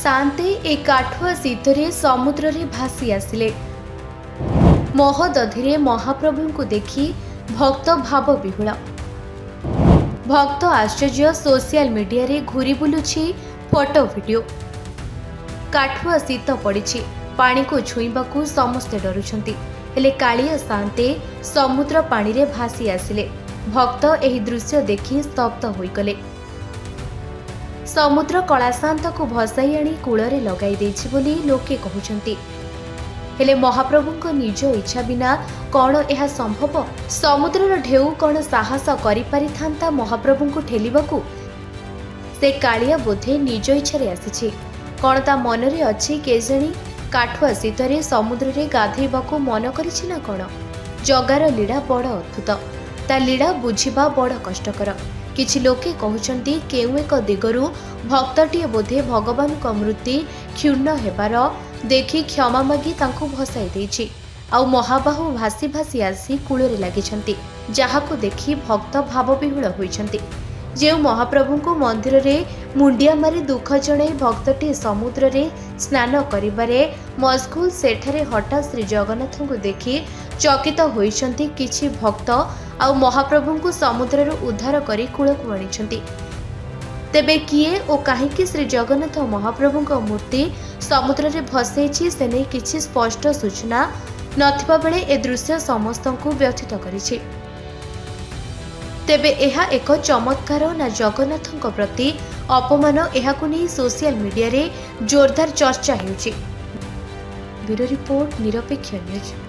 ସାଆନ୍ତେ ଏ କାଠୁଆ ଶୀତରେ ସମୁଦ୍ରରେ ଭାସି ଆସିଲେ। ମହୋଦଧିରେ ମହାପ୍ରଭୁଙ୍କୁ ଦେଖି ଭକ୍ତ ଭାବ ବିହୁଳ। ଭକ୍ତ ଆଶ୍ଚର୍ଯ୍ୟ। ସୋସିଆଲ ମିଡିଆରେ ଘୁରି ବୁଲୁଛି ଫଟୋ, ଭିଡିଓ। କାଠୁଆ ଶୀତ ପଡ଼ିଛି, ପାଣିକୁ ଛୁଇଁବାକୁ ସମସ୍ତେ ଡରୁଛନ୍ତି। ହେଲେ କାଳିଆ ସାଆନ୍ତେ ସମୁଦ୍ର ପାଣିରେ ଭାସି ଆସିଲେ। ଭକ୍ତ ଏହି ଦୃଶ୍ୟ ଦେଖି ସ୍ତବ୍ଧ ହୋଇଗଲେ। ସମୁଦ୍ର କଳାସାଆନ୍ତକୁ ଭସାଇ ଆଣି କୂଳରେ ଲଗାଇ ଦେଇଛି ବୋଲି ଲୋକେ କହୁଛନ୍ତି। ହେଲେ ମହାପ୍ରଭୁଙ୍କ ନିଜ ଇଚ୍ଛା ବିନା କ'ଣ ଏହା ସମ୍ଭବ? ସମୁଦ୍ରର ଢେଉ କ'ଣ ସାହସ କରିପାରିଥାନ୍ତା ମହାପ୍ରଭୁଙ୍କୁ ଠେଲିବାକୁ? ସେ କାଳିଆ ବୋଧେ ନିଜ ଇଚ୍ଛାରେ ଆସିଛି। କ'ଣ ତା ମନରେ ଅଛି କେଜାଣି, କାଠୁଆ ଶୀତରେ ସମୁଦ୍ରରେ ଗାଧେଇବାକୁ ମନ କରିଛି ନା କ'ଣ? ଜଗାର ଲୀଳା ବଡ଼ ଅଦ୍ଭୁତ। ତା ଲୀଳା ବୁଝିବା ବଡ଼ କଷ୍ଟକର। କିଛି ଲୋକେ କହୁଛନ୍ତି, କେଉଁ ଏକ ଦିଗରୁ ଭକ୍ତଟିଏ ବୋଧେ ଭଗବାନଙ୍କ ମୂର୍ତ୍ତି କ୍ଷୁଣ୍ଣ ହେବାର ଦେଖି କ୍ଷମା ମାଗି ତାଙ୍କୁ ଭସାଇ ଦେଇଛି। ଆଉ ମହାବାହୁ ଭାସି ଭାସି ଆସି କୂଳରେ ଲାଗିଛନ୍ତି, ଯାହାକୁ ଦେଖି ଭକ୍ତ ଭାବବିହ୍ୱଳ ହୋଇଛନ୍ତି। ଯେଉଁ ମହାପ୍ରଭୁଙ୍କୁ ମନ୍ଦିରରେ ମୁଣ୍ଡିଆ ମାରି ଦୁଃଖ ଜଣାଇ ଭକ୍ତଟି ସମୁଦ୍ରରେ ସ୍ନାନ କରିବାରେ ମସଗୁଲ, ସେଠାରେ ହଠାତ୍ ଶ୍ରୀ ଜଗନ୍ନାଥଙ୍କୁ ଦେଖି ଚକିତ ହୋଇଛନ୍ତି କିଛି ଭକ୍ତ। ଆଉ ମହାପ୍ରଭୁଙ୍କୁ ସମୁଦ୍ରରୁ ଉଦ୍ଧାର କରି କୂଳକୁ ଆଣିଛନ୍ତି। ତେବେ କିଏ ଓ କାହିଁକି ଶ୍ରୀ ଜଗନ୍ନାଥ ମହାପ୍ରଭୁଙ୍କ ମୂର୍ତ୍ତି ସମୁଦ୍ରରେ ଭସେଇଛି, ସେ ନେଇ କିଛି ସ୍ପଷ୍ଟ ସୂଚନା ନଥିବା ବେଳେ ଏ ଦୃଶ୍ୟ ସମସ୍ତଙ୍କୁ ବ୍ୟଥିତ କରିଛି। ତେବେ ଏହା ଏକ ଚମତ୍କାର ନା ଜଗନ୍ନାଥଙ୍କ ପ୍ରତି ଅପମାନ, ଏହାକୁ ନେଇ ସୋସିଆଲ ମିଡିଆରେ ଜୋରଦାର ଚର୍ଚ୍ଚା ହେଉଛି। ବ୍ୟୁରୋ ରିପୋର୍ଟ, ନିରପେକ୍ଷ ନ୍ୟୁଜ୍।